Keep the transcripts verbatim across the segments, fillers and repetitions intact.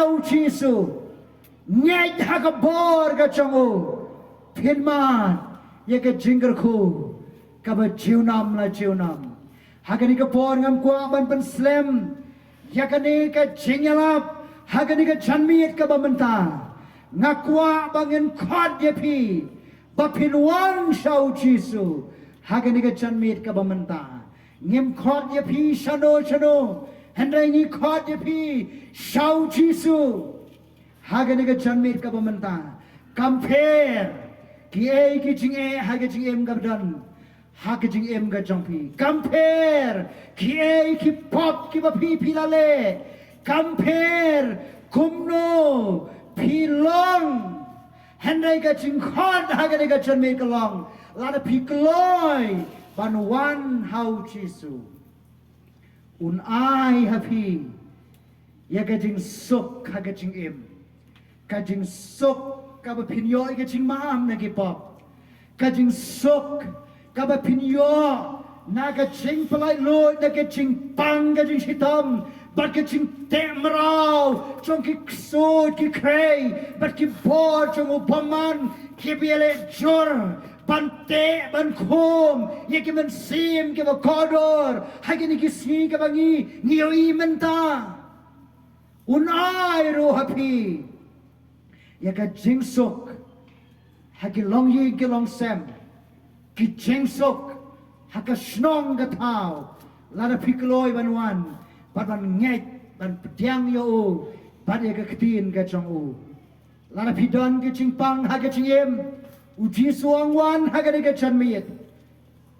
U Jisu, ngeit ha ka bor ka jong u, phin mad ïa ka jingkyrkhu kaba junom la junom. Ha kane ka por ngam kwah ban pynslem ïa kane ka jingïalap ha kane ka janmiet kaba mynta. Nga kwah ba ngin khot ïa phi ba phin wan sha U Jisu ha kane ka janmiet kaba mynta. Ngim khot ïa phi shano shano, hynrei ngi khot ïa phi sha U Jisu ha kane ka janmiet kaba mynta. Kam pher kiei ki jingeh ha ka jingim kaba don ha ka jingim ka jong phi. Kam pher kiei ki pop kiba phi phi la leh. Kam pher kumno phi long. Hynrei ka jingkhot ha kane ka janmiet ka long, lada phi kloi ban wan ha U Jisu, un ai ha phi ïa ka jingsuk ha ka jingim, ka jingsuk kaba phin ïoh ïa ka jingmam na ki pop, ka jingsuk kaba phin ïoh na ka jingpynlait luid na ka jingpang ka jingshitom bad ka jingteh mraw jong ki ksuid ki khrei bad ki bor jong u bymman kiba ïaleh jur ban teh ban khum ïa ki mynsiem kiba kordor ha kine ki sngi kiba ngi ngi ïohi mynta. Un ai ruh ha phi ïa ka jingsuk ha ki longïing ki longsem, ki jingsuk ha ka shnong ka thaw, lada phi kloi ban wan bad ban ngeit ban pdiang ïa u bad ïa ka ktien ka jong u. Lada phi don ka jingpang ha ka jingim, U Jisu u ong wan ha kane ka janmiet.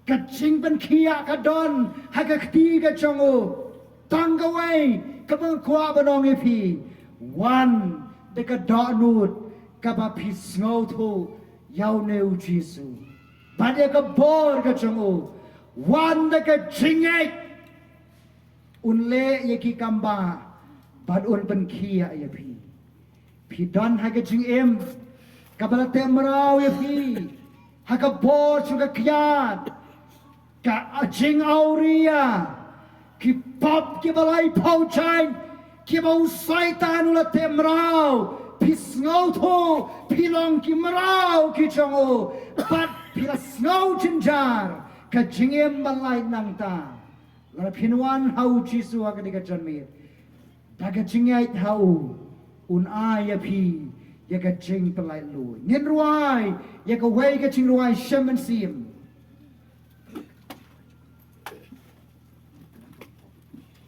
Ka jingpynkhiah ka don ha ka kti ka jong u. Tang kawei kaba nga kwah ban ong ïa phi, wan da ka dohnud kaba phi sngewthuh ïa une U Jisu bad ïa ka bor ka jong u. Wan da ka jingngeit. Un leh ïa ki kambah bad un pynkhiah ïa phi. Phi don ha ka jingim kaba la teh mraw ïa phi ha ka bor jong ka kiad, ka jingawria, ki pop kiba laiphew jait kiba u Soitan u la teh mraw. Phi sngewthuh phi long ki mraw ki jong u bad phi la sngew jynjar. Ka jingim ban lait nangta, lada phin wan ha U Jisu ha kane ka janmiet da ka jingngeit ha u, un ai ïa phi ïa ka jingpynlait luid. Ngin rwai ïa kawei ka jingrwai shem mynsiem.